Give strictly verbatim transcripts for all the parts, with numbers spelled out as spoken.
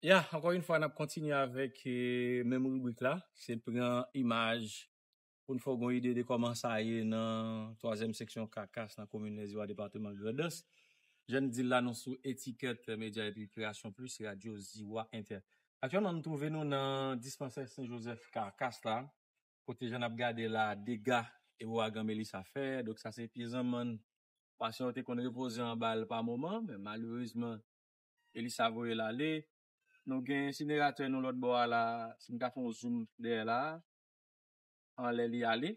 Ya, ankò yon fwa, n ap kontinye avèk eh, menm ribrik la. Se pran imaj pou n fè w gon ide de kòman sa ye nan twazyèm seksyon Kakas, nan komin Lèziwa, depatman Grandans. Jan n di l la, nou sou Etiket Medya epi Kreyasyon Plis, Radyo Ziwa Entè. Aktyèlman, nou twouve nou nan dispansè Sen Jozèf Kakas la, kote jan n ap gade la, dega e ouragan Melissa fè. Donk, sa se pye zanmann pasyan yo te konn repoze anba l pa moman, men malerezman, Melissa voye l ale. Nou gen ensineratè nou lòt bò a la, si m ka fè yon zoom dèyè la, anlè li ale.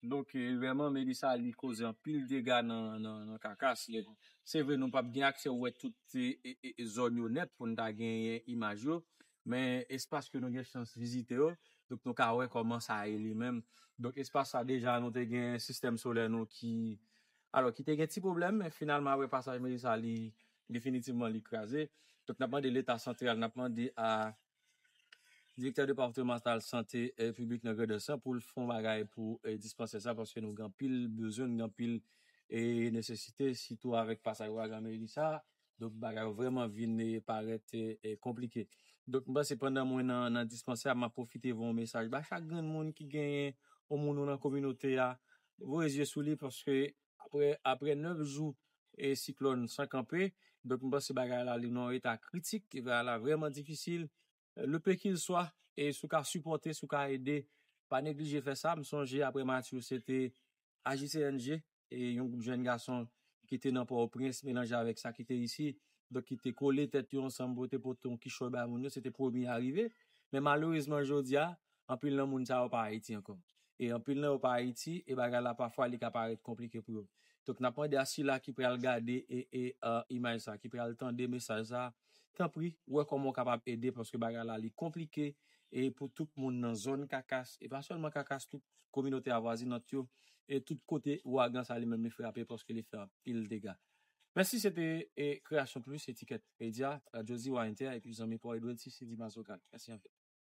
Donk, eh, vrèman, Melissa li koze anpil dega nan, nan, nan Kakas. Se vre, nou p ap gen aksè wè tout eh, eh, eh, zòn yo nèt pou n ta genyen imaj yo, men espas ke nou gen chans vizite yo, donk nou ka wè kòman sa ye li menm. Donk, espas sa deja, nou te gen sistèm solè nou ki, alò, ki te gen ti pwoblèm, men finalman, apre pasaj Melissa, li definitivman li kraze. Donk, n ap mande Leta santral, n ap mande a direktè depatmantal sante eh, piblik nan Grandans lan pou l fè yon bagay pou eh, dispansè sa, paske nou gen anpil bezwen, nou gen anpil eh, nesesite, sitou avèk pasaj ouragan Melissa. Donk, bagay yo vrèman vin eh, parèt eh, eh, konplike. Donk, m panse pandan mwen nan, nan dispansè a, m ap pwofite voye yon mesaj ba chak grenn moun ki genyen yon moun ou nan kominote a. Voye zye sou li, paske apre, apre nèf jou e siklòn san kanpe, donk, m panse bagay la li nan yon eta kritik, bagay la vrèman difisil. Le peu qu'il soit, e si w ka sipòte, si w ka ede, pa neglije fè sa. M sonje apre Matthew, se te A J C N G, e yon gwoup jèn gason ki te nan Pòtoprens melanje avèk sa ki te isi. Donk, ki te kole tèt yo ansanm pou yo te pote yon kichòy bay moun yo, se te premye arive. Men malerezman, jodi a, anpil nan moun sa yo pa Ayiti ankò. E anpil nan yo pa Ayiti, e bagay la pafwa li ka parèt konplike pou yo. Donk, n ap mande a sila ki pral gade e, e, e, imaj sa, ki pral tande mesaj sa, tanpri, wè kòman w kapab ede, paske bagay la li konplike, e pou tout moun nan zòn Kakas, e pa sèlman Kakas, tout kominote avwazinant yo, e tout kote ouragan sa li menm li frape, paske li fè anpil dega. Mèsi, se te e, Kreyasyon Plis, Etiket Medya, Radyo Ziwa Entè, epi zanmi pa w Edwin Sisidi Mazogal. Mèsi anpil.